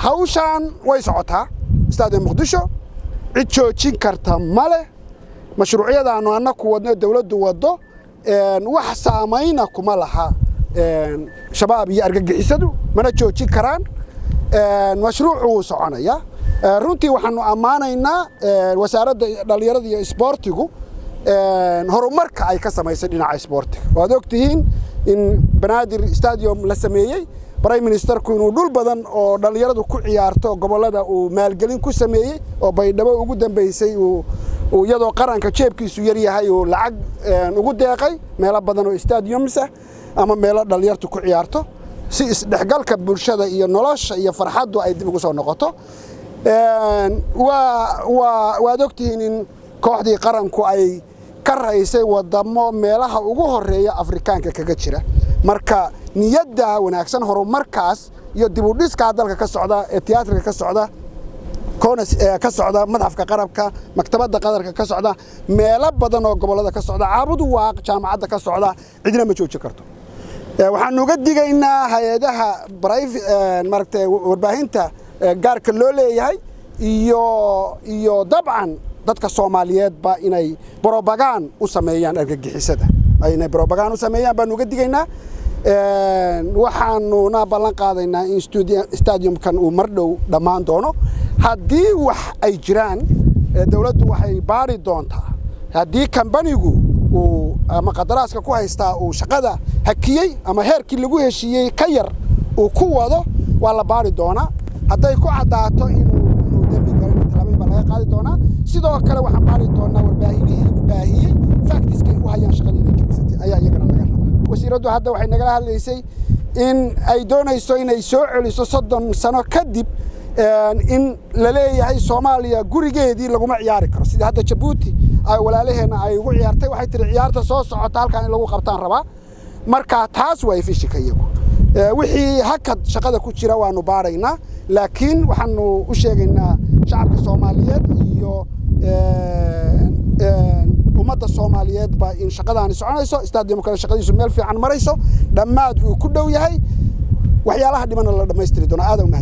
Hawshaan way socotaa. Stadium Muqdisho cid joojin karta ma leh. Mashruucyadaanu annaku wadno, dowladdu waddo, wax saamayna kuma laha Shabaab iyo argagixisadu, mana joojin karaan. Mashruucu wuu soconaya. Runtii waxaanu ammaanaynaa Wasaaradda Dhallinyarada iyo Isboortigu horumarka ay ka samaysay dhinaca isboortiga. Waad og tihiin in Banaadir Stadium la sameeyey, Prime Ministerku inuu dhul badan oo dhallinyaradu ku ciyaarto gobollada uu maalgelin ku sameeyey, oo Baydhabo ugu dambeysay uu iyadoo qaranka jeebkiisu yar yahay uu lacag ugu deeqay meelo badan oo stadiums ah ama meelo dhallinyartu ku ciyaarto, si isdhexgalka bulshada iyo nolosha iyo farxaddu ay dib ugu soo noqoto. Waad ogtihiin in kooxdii qaranku ay ka raysay wadamo meelaha ugu horeeya Afrikaanka kaga jira. Marka niyadda wanaagsan, horumarkaas iyo dib u dhiskaa dalka ka socda ee tiyaatarka ka socda, ka socda Madxafka Qarabka, Maktabadda Qadarka ka socda, meelo badan oo gobollada ka socda, Caabudu Waaq jaamacadda ka socda, cidina ma joojin karto. Waxaanu uga digaynaa hay-adaha maaragtay warbaahinta gaarka loo leeyahay iyo dabcan dadka Soomaaliyeedba inay propaganda u sameeyaan argagixisada. Inay propaganda u sameeyaan baanu uga digaynaa. Waxaanuna ballan qaadaynaa in stadiumkan uu mar dhow dhammaan doono. Haddii wax ay jiraan, dowladdu waxay baari doontaa haddii kambanigu uu ama qadaraaska ku haystaa uu shaqada hakiyey ama heerkii lagu heshiiyey ka yar uu ku wado, waa la baari doonaa. Hadday ku caddaato inuu dembi galay, tallaabooyin baa laga qaadi doonaa. Sidoo kale waxaan baari doonaa warbaahinihii baahiyey, factiskay u hayaan shaqadii inay joogsatay ayaa iyagana laga rabaa. Wasiiraddu hadda waxay nagala hadlaysay in ay doonayso inay soo celiso 30 sano kadib in la leeyahay Soomaaliya gurigeedii laguma ciyaari karo, sida hadda Jabuuti ay walaalaheenna ay ugu ciyaartay. Waxay tihi ciyaarta soo socota halkan in lagu qabtaan rabaa. Marka taas waa fishika iyagu. Wixii hakad shaqada ku jira waanu baaraynaa, laakiin waxaanu u sheegaynaa shacabka Soomaaliyeed iyo ummadda Soomaaliyeedba in shaqadaani soconayso, stadiumkana shaqadiisu meel fiican marayso, dhammaad uu ku dhow yahay, waxyaalaha dhimana la dhammaystiri doono. Aada umahad.